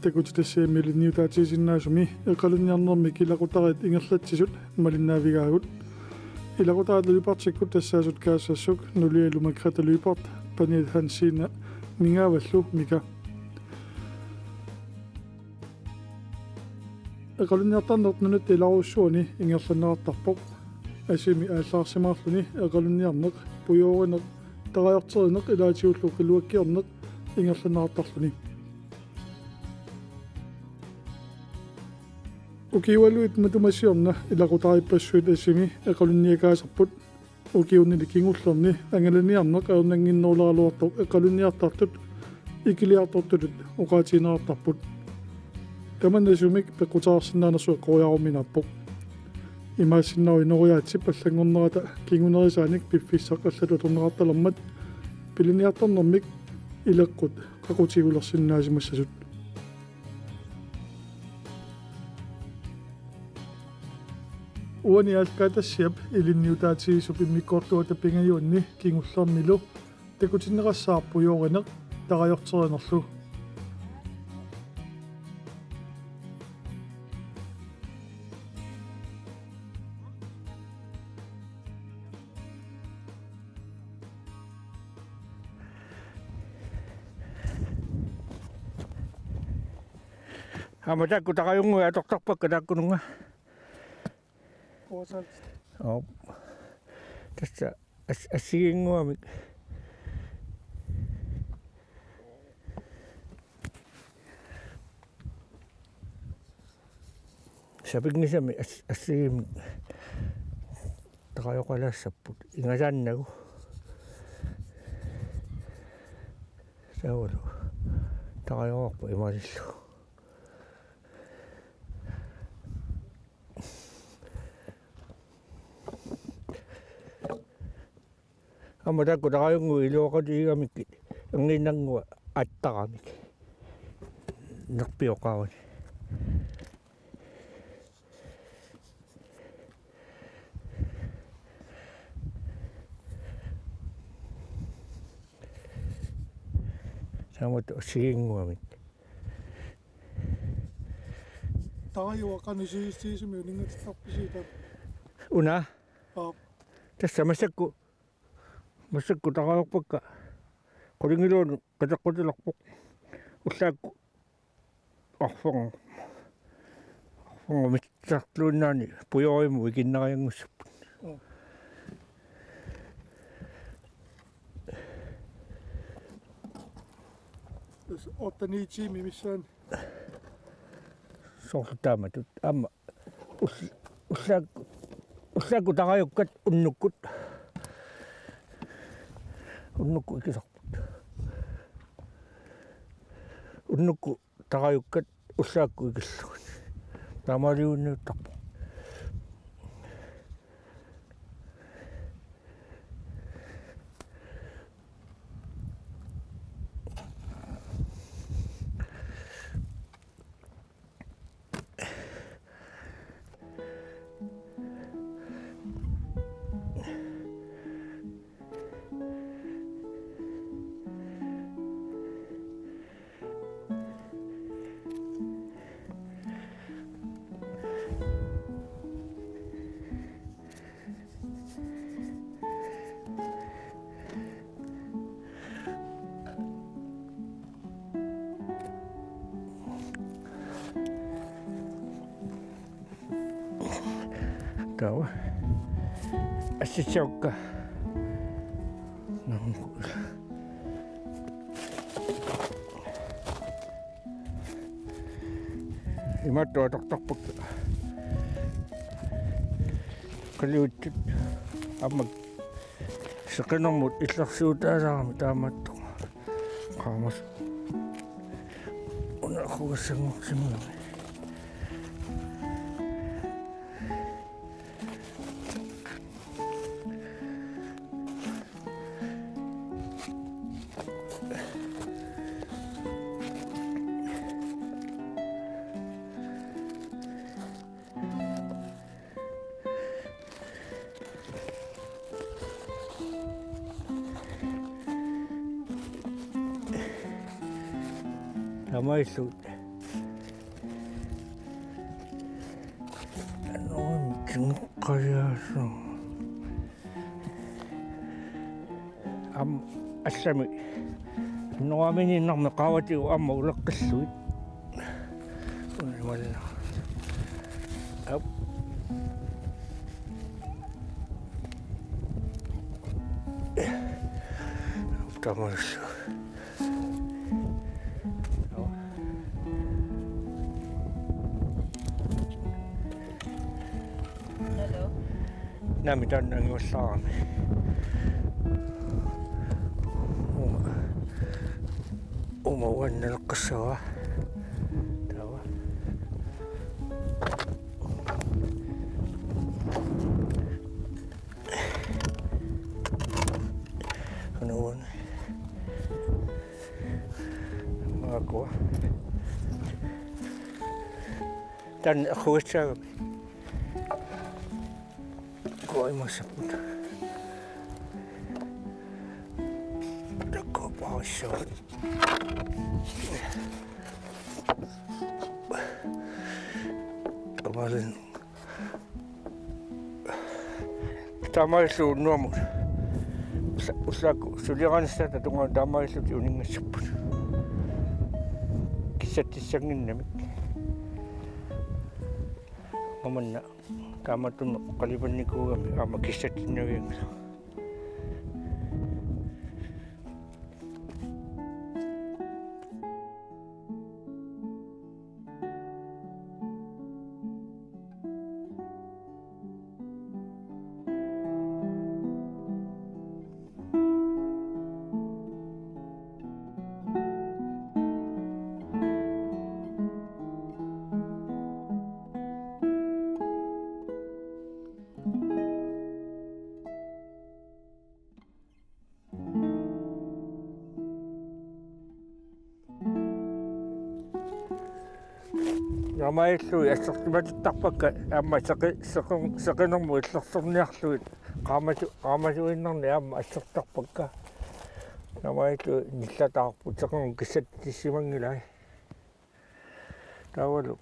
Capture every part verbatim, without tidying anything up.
Takutitassiami ilinniutaatigisinnaasumi eqalunniarnermik ilaqutariit ingerlatsisut malinnaavigaagut. Ilaqutariit løjpertikkut tassaasut Kaassassuk, nulialu Margrethe Løjpert, paniat Hansine Mingaavallu Mika. Eqalunniartarneq nunatta ilarujussuani ingerlanneqartarpoq. Asimi aallaarsimaarluni eqalunniarneq, pujoorineq, tarajorterineq ilaatigullu qiluakkiorneq ingerlanneqartarluni. Ukiualuit matuma siorna ilaqutariippassuit asimi eqalunniakaasarput. Ukiunili kingullerni angalaniarneq ajornannginneruleraluartoq eqalunniartartut ikiliartortutut oqaatigineqartarput. Tamanna asumik peqqutaarsinnaanersoq eqqoriaruminaappoq. Imaassinnaavoq inooriaatsip allanngornerata kingunerisaanik piffissaq allatut atorneqartalermat pilerniartarnermik ileqqut qaqutigulersinnaasimassasut. Uani aallakaatitassiap ilinniutaatigisup immikkoortuata pingajuanni kingullermilu takutinneqassaaq pujoorineq tarajorterinerlu. Aamma taakku tarajunnguit atortarpakka taakkununnga. Kuusal. Oo. Tassa as-, assigiinnguamik. Sapinngisamik as-, assigiimmik tarajoqalaassapput. Ingasaannagu. Taavalu tarajoqarpoq imaaliillugu. Aamma taakku tarajunnguit iluaqutigigamikku anginnannguaq attaramik. Nerpioqarani. Taamatut assigiinnguamik. Tarajuaq qanoq sivisutigisumik uninngatittarpisi taava? Una? Aap. Tassa massakkut, massakkut tarajorpakka qulingiluanut qateqqutilerpoq. Ullaakkut arferngup, arferngup mitsarluinnaani pujoorimut ikinnarianngussapput. Aap. Tassa otte-ni tiimit missaani. Soorlu taamatut. Aamma ull-, ullaak-, ullaakkut tarajukkat unnukkut. Unnukkut ikisarput. Unnukkut tarajukkat ullaakkut ikillugit. Taamaaliunniuttarpoq. Taava. Assitsiakka. Naamku. Imaattoq atortarpakka. Qaliuttut aamma seqinermut illersuutaasarami taamaattoq. Qaamasoq. Una qugassanngorsimagami. Taamaalillugit Qajaasaq. Aamma allami annoraaminiinnarmi qaavatigut aamma uleqqillugit. Una imaanna. Aap. Tamarsu. Hello. Naamik, taanna anguallaarami. Uuma. Uuma uannaleqqissavaa. Taava. Una uani. Maakua. Taanna errugissaagami. Koimassaput. Takuuk paasissavat. Avalin. Taamaalilluni unnuamut. Ulla-, ullaakkut suliarinissaq tatunga taamaalillutik uninngassapput. Kissatsissannginnamik. Mamanna taamatut qalipannikuugami aamma kissatsinnavianngilaq. Taamaalillugit assersuutittarpakka aamma seqi-, seqi-, seqinermut illersorniarlugit qaamasu-, qaamasuinnarnik aamma assertarpakka. Taamaalillugit nillataarput, seqineq kissatsissimanngilai. Taavalu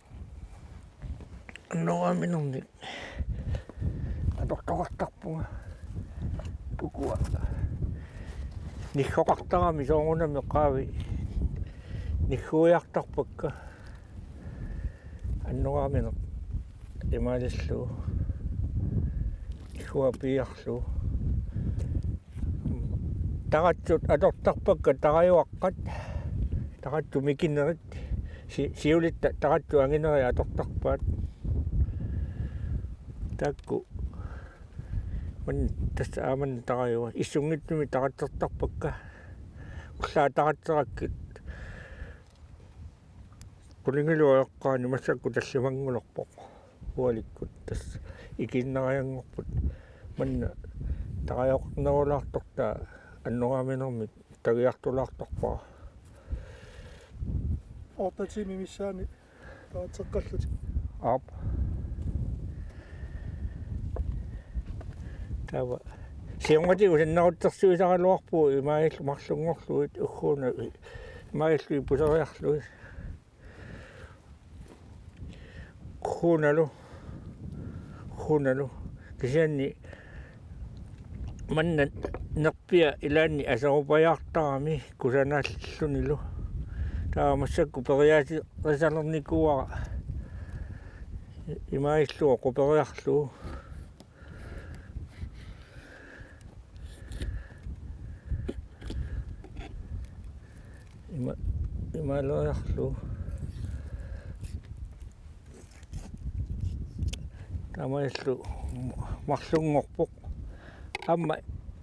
annoraaminernik atortoqartarpunga. Ukua niggoqartarami soorunami qaavi nigguiartarpakka. Annoraamineq imaalillugu. Nigguaq piiarlugu. Taratsut atortarpakka tarajuaqqat, taratsut mikinerit, si-, siulitta taratsut anginerit atortarpaat. Taakku. Maanna tassa aamma tarajuat. Issunngitsumik taratsertarpakka. Ullaat taratserakkit. Qulingiluat eqqaani massakkut tallimanngulerpoq. Ualikkut tassa ikiinnarianngorput. Maanna tarajoqarnerulaartortaa annoraaminermik tagiartulaartorpara. Otte timer missaani taratseqqallutik. Aap. Taava. Siornatigut sannerutsersuisaraluarpugut imaalilluta marlunngorlugit ugguuna imaalillugit puseriarlugit. Ugguunalu. Ugguunalu. Kisianni maanna nerpiaq ilaanni aserupajaartarami kusanaallunilu. Taava massakkut periaaserisalernikuuara imaalillugu quperiarlugu. Ima-, imaaleriarlugu. Taamaalillugu marlunngorpoq. Aamma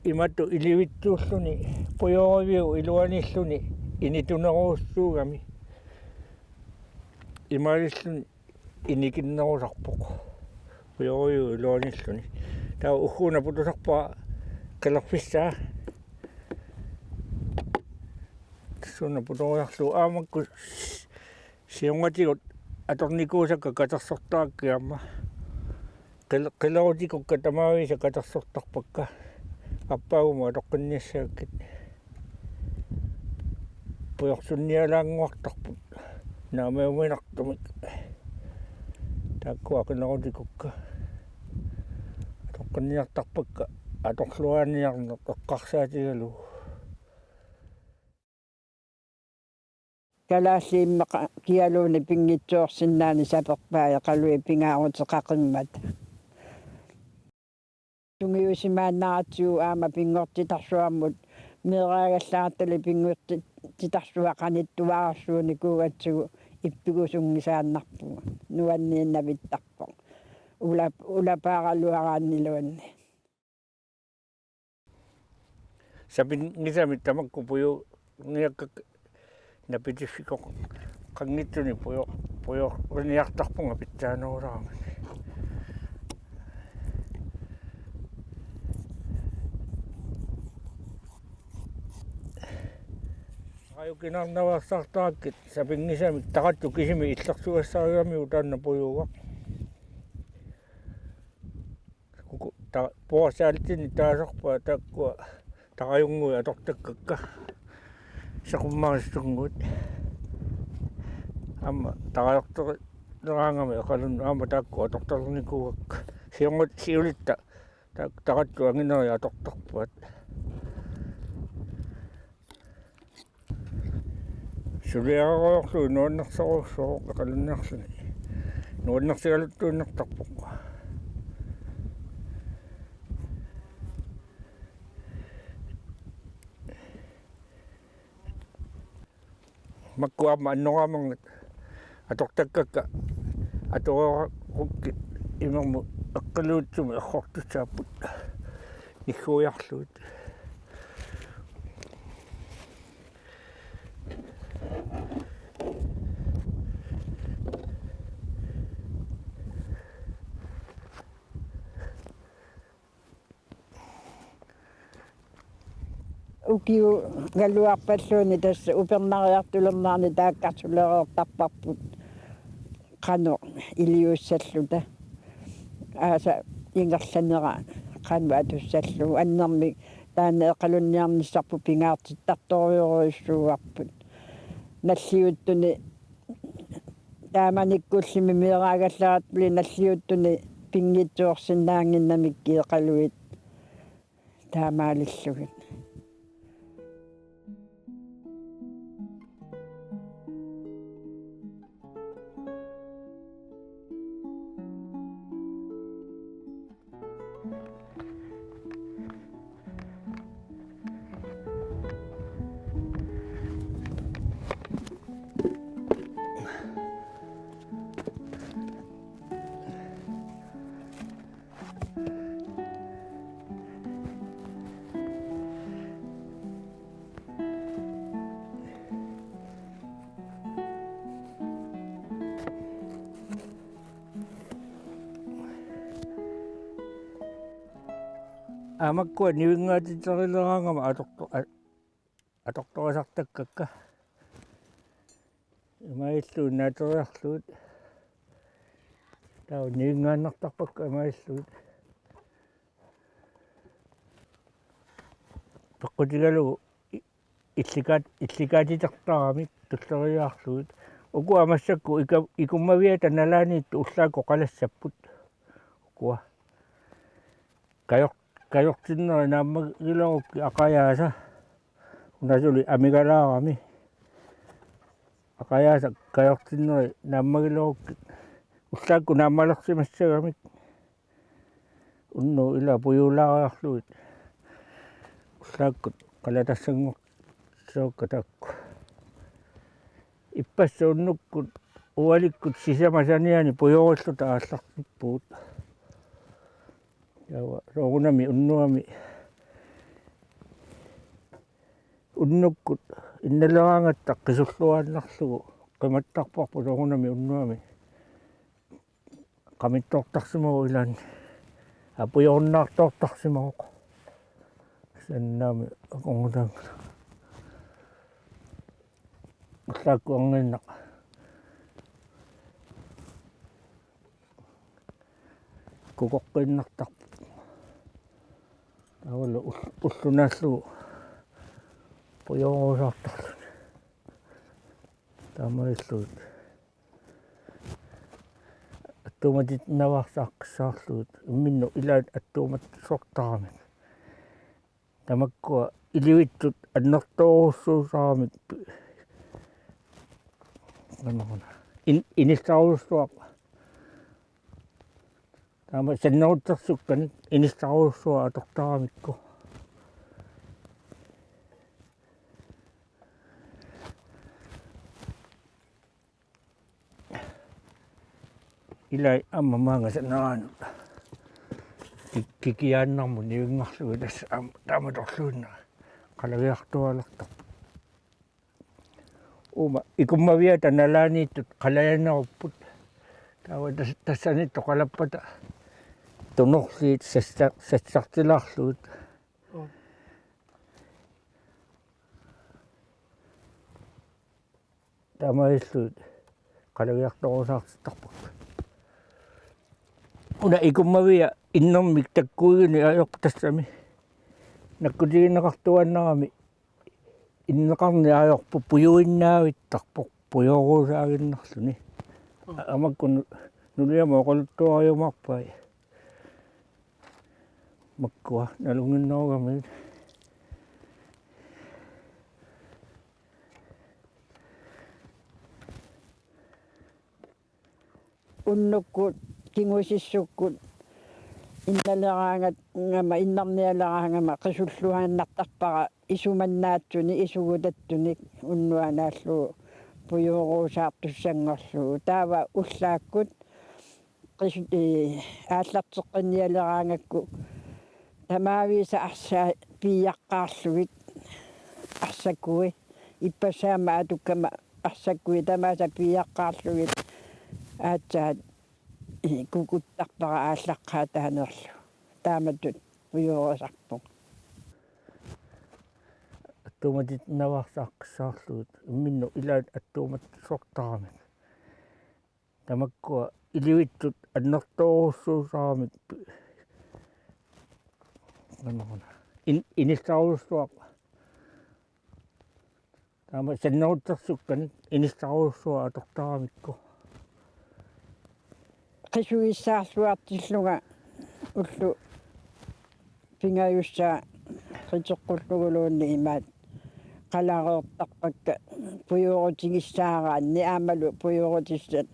imatut ilivitsuulluni pujoriviup iluaniilluni initunerujussuugami. Imaalilluni inikinnerusarpoq. Pujoriviup iluaniilluni. Taava ugguuna putusarpara qilerfissaa. Tassuuna putoriarlugu aamma makku siornatigut atornikuusakka katersortarakkit aamma. Qil-, qilerutikukka tamaavisa katersortarpakka. Aappaagu aamma atoqqinniassagakkit. Pujorsunnialaannguartarput. Naammajuminartumik. Taakkua qilerutikukka. eqqunniartarpakka atorluarniarneq eqqarsaatigalugu. Kalaallit Immikkut kialuunniit pinngitsoorsinnaaneq saperpai eqaluit pingaaruteqaqimmata. Tungiusimaannaratsigu aamma pinngortitarsuarmut meeraagallaartalik pinngortitarsuaq qanittuararsuunikuugatsigu ippigusunngisaannarpugut. Nuanniinnavittarpoq. Ula-, ulapaaraluaraanniluanni. Sapinngisamik tamakku pujunngiakkakka napitiffikoqanngitsuni pujo-, pujoriniartarpunga pitsaanerulaarami. Ajukinarnaveersartarakkit sapinngisamik taqattut kisimik illersugassarigamiuk taanna pujugaq. Uku ta-, puarsaaltini taasarpaat taakkua tarajunnguit atortakkakka. Seqummarissunnguit. Aamma tarajortoqileraangami eqalunnut aamma taakku atortarnikuuakka. Siornatigut siulitta ta-, tarattut anginerit atortarpaat. Suliararujorlugu nuannersorujussuuvoq eqalunniarluni. Nuannersigaluttuinnartarpoq. Makku aamma annoraamanngat atortakkakka atoreerarukkit imermut eqqiluitsumik errortussaapput. Nigguiarlugit. Ukiugaluarpalluunniit tassa upernariartulernerani taakkarsulereertarparput qanoq iliussalluta. Aasap ingerlanera qanoq atussallugu. Annermik taanna eqalunniarnissarput pingaartittartorujorujussuuarput. Nalliuttuni taamanikkulli meeraagallaartalik nalliuttuni pinngitsoorsinnaannginnamikkit eqaluit taamaalillugit. Aamakkua nivinngaatiterileraangama atorto-, a-, atortorisartakkakka. Imaallugit naateriarlugit. Taava nivinngaannartarpakka imaallugit. Peqqutigalugu i-, illikaat-, illikaatitartaramik tulleriiaarlugit. Ukua massakkut ika-, ikummaviata nalaaniittut ullaakkut qalassapput. Ukua. Kajor-, kajortinneri naammagilerukkit aqajaasa. Una suli amigalaarami. Aqajaasa kajortinneri naammagilerukkit. Ullaakkut naammalersimassagamik. Unnugu ila pujuulaariarlugit. Ullaakkut qalatassanngortiukka taakku. Ippassaq unnukkut ualikkut sisamat saniani pujorilluta aallartippugut. Taava soorunami unnuami. Unnukkut innaleraangatta qisulluaannarlugu qimattarparput soorunami unnuami. Qamittoortarsimavoq ilaanni. Aa, pujorunnaartoortarsimavoq. Sannaami akornutaanngilaq. Ullaakkut anginnaq. Kukoqqiinnartarpoq. Taavalu ull-, ullunaallugu pujorusaartarluni. Taamaalillugit. Attuumatit navarsaaqqissaarlugit imminnut ilaat attuumatsortaramik. Tamakkua ilivittut annertoorujussuussaramik pi-, qanoruna. In-, inissarujussuaq. Taama sannerutsersukkanik inissarujussuaq atortaramikku. Ilai aamma maanga saneraanut. Ki-, kikiaannarmut nivinngarlugu tassa aamma taamatorluinnaq qalagiartuaalertarput. Uuma ikummaviata nalaaniittut qalajanerupput. Taava tas-, tassaniittoq qalappata tunorliit sassa-, sassartilaarlugit. Oo. Taamaalillugit qalagiartorusaartittarpakka. Una ikummavia innermik takkuigini ajorput tassami. Nakkutigineqartuaannarami inneqarneq ajorput pujuinnaavittarpoq pujoorusaaginnarluni. Amakku nu-, nuliama oqaluttuariumaarpai. Makkua nalunnginnerugamigit. Unnukkut kingusissukkut innaleraangama, innarnialeraangama qisulluaannartarpara isumannaatsunik isugutatsunik unnuanaallugu pujooruusaartussanngorlugu. Taava ullaakkut qis-, ee, aallarteqqinnialeraangakku tamaavisa arsaat piiaqqaarlugit arsakui, ippassaammat atukkama arsakui tamaasa piiaqqaarlugit aatsaat, ee, kukuttarpara aallaqqaataanerlu. Taamatut pujoorusarpoq. Attuumatit navarsaaqqissaarlugit imminnut ilaat attuumatsortaramik. Tamakkua ilivittut annertoorujussuussaramik pi-, qanoruna. In-, inissarujussuaq. Taama sannerutsersukkanik inissarujussuaq atortaramikku. Qisugissaarluartillunga ullut pingajussaat qiteqqulluguluunniit imaat qalareertarpakka pujoorutigissaraanni aammalu pujoorutissat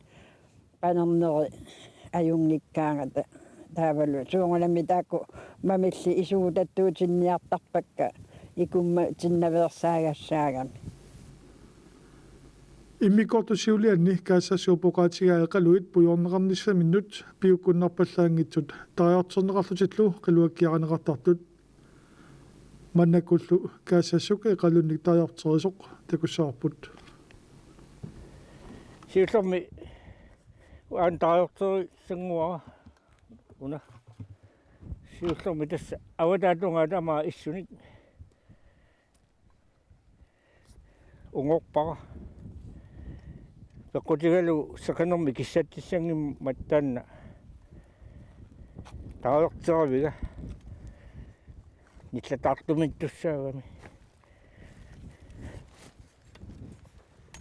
panerneri ajunngikkaangata taavalu soorunami taakku mamillit isugutattuutinniartarpakka ikummatinnaveersaagassaagami. Immikkoortut siulianni Gaza suup oqaatigaa Eqaluit pujoorneqarnissaminnut piukkunnarpallaanngitsut tarajorterneqarlutillu qiluakkiarineqartartut. Maannakkullu Gazasuk Eqalunnik tarajorterisoq takussavarput. Siullermik aana tarajorterissannguara una. Siullermik tassa avataatungaa tamaat issunik ungorpara. Peqqutigalugu seqinermik kissatsissanngimmat taanna tarajorteraviga nillataartumiittussaagami.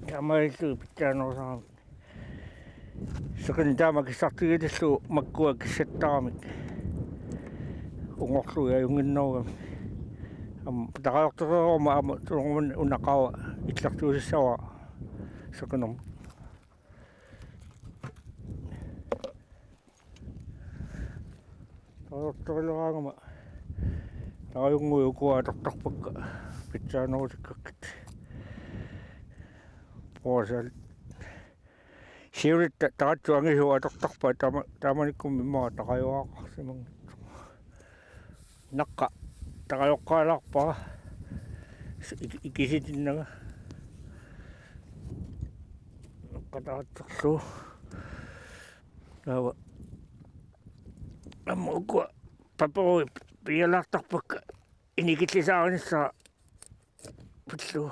Taamaalillugit pitsaanerusarami. Seqineq taama kissartigitillugu makkua kissattaramik ungorlugit ajunnginnerugami. Aamma tarajortereeruma aamma soorunami una qaava illersuusissavara seqinermut. Tarajorterileraangama tarajunnguit ukua atortarpakka pitsaanerusikkakkit. Puasal. Siulitta taratsut angisuut atortarpai taama-, taamanikkummi immaqa tarajuaaqarsimanngitsoq. Naqqa tarajoqqaalaarpara. S-, ik-, ikisitinnanga. Naqqa taratserlugu. Taava. Aamma ukua paperuit piialaartarpakka inikillisaarnissara pillugu.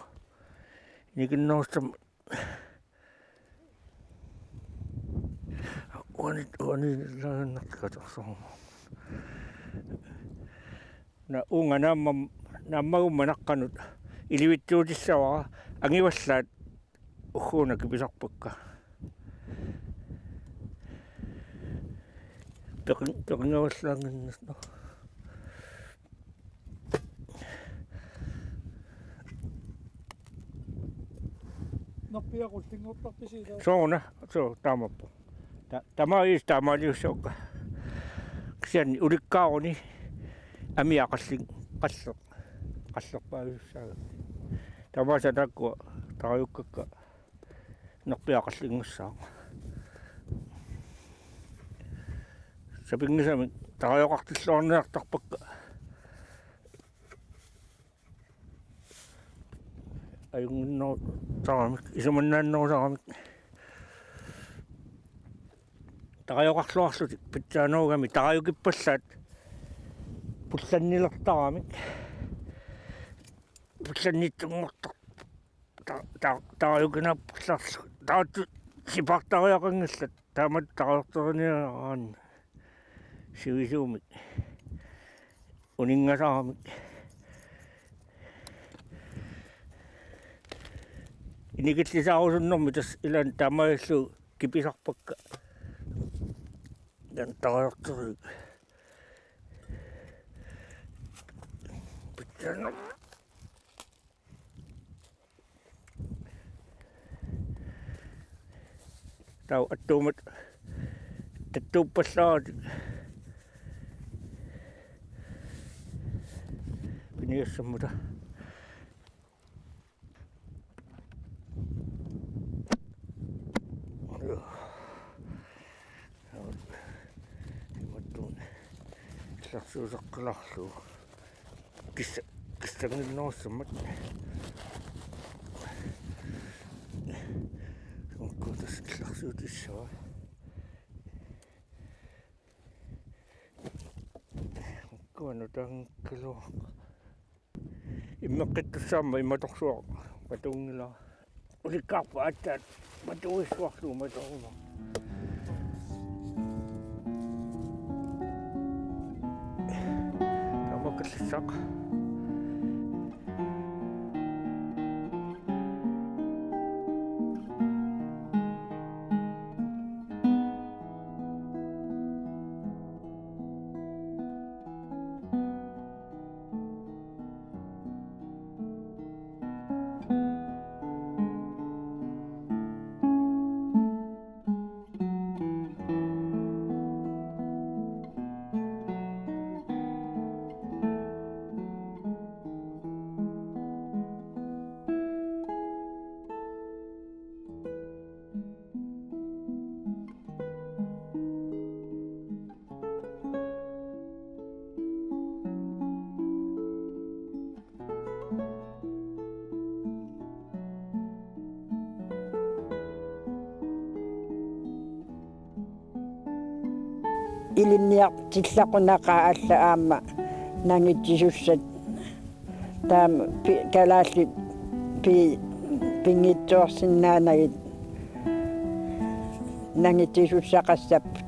Inikinnerussammat. Uani, uani laannartikatorsuarmu. Una uunga naamma-, naammagumma naqqanut ilivitsuutissavara angivallaat ugguuna kipisarpakka. Peqin-, peqingavallaannginnassaaq. Nappiaq qullinngortarpisi ilaa? Sooruna, suu, taamaappoq. Ta-, tamaviisa taamaaliussaakka. Kisianni ulikkaaruni amia qalli-, qalleq, qallerpaajussaagamik. Tamaasa taakkua tarajukkakka nappiaq qallinngussaaq. Sapinngisamik tarajoqartilluarniartarpakka. Ajunnginnerusaramik, isumannaannerusaramik. Tarajoqarluarlutik pitsaanerugami tarajukippallaat pullannilertaramik. Pullannittunngortar-, ta-, ta-, tarajukinaappallarlu. Taratut sipaartariaqanngillat. Taamatut tarajorteriniaraanni sivisuumik uninngasaramik. Inikillisaarusunnermi tassa ilaanni taamaalillutik kipisarpakka. Taanna tarajorterujuk. Pitsaaner. Taava attuumat tattuuppallaaratik piniassammata. Imatut illarsuuseqqilaarlugu. Kissa-, kissanngillerussammat. Ukkutas illarsuutissava. Ukkuanut taanngikkaluaq. Immeqqittussaammat imatorsuaq matuunngilara. Ulikkaarpoq aatsaat matuuissuarlugu matooruma. Tamakkallassaaq. Ilinniartillaqunaqaaq alla aamma nangitsisussat. Taama pi-, kalaallit pi-, pinngitsoorsinnaanagit nangitsisussaqassapput.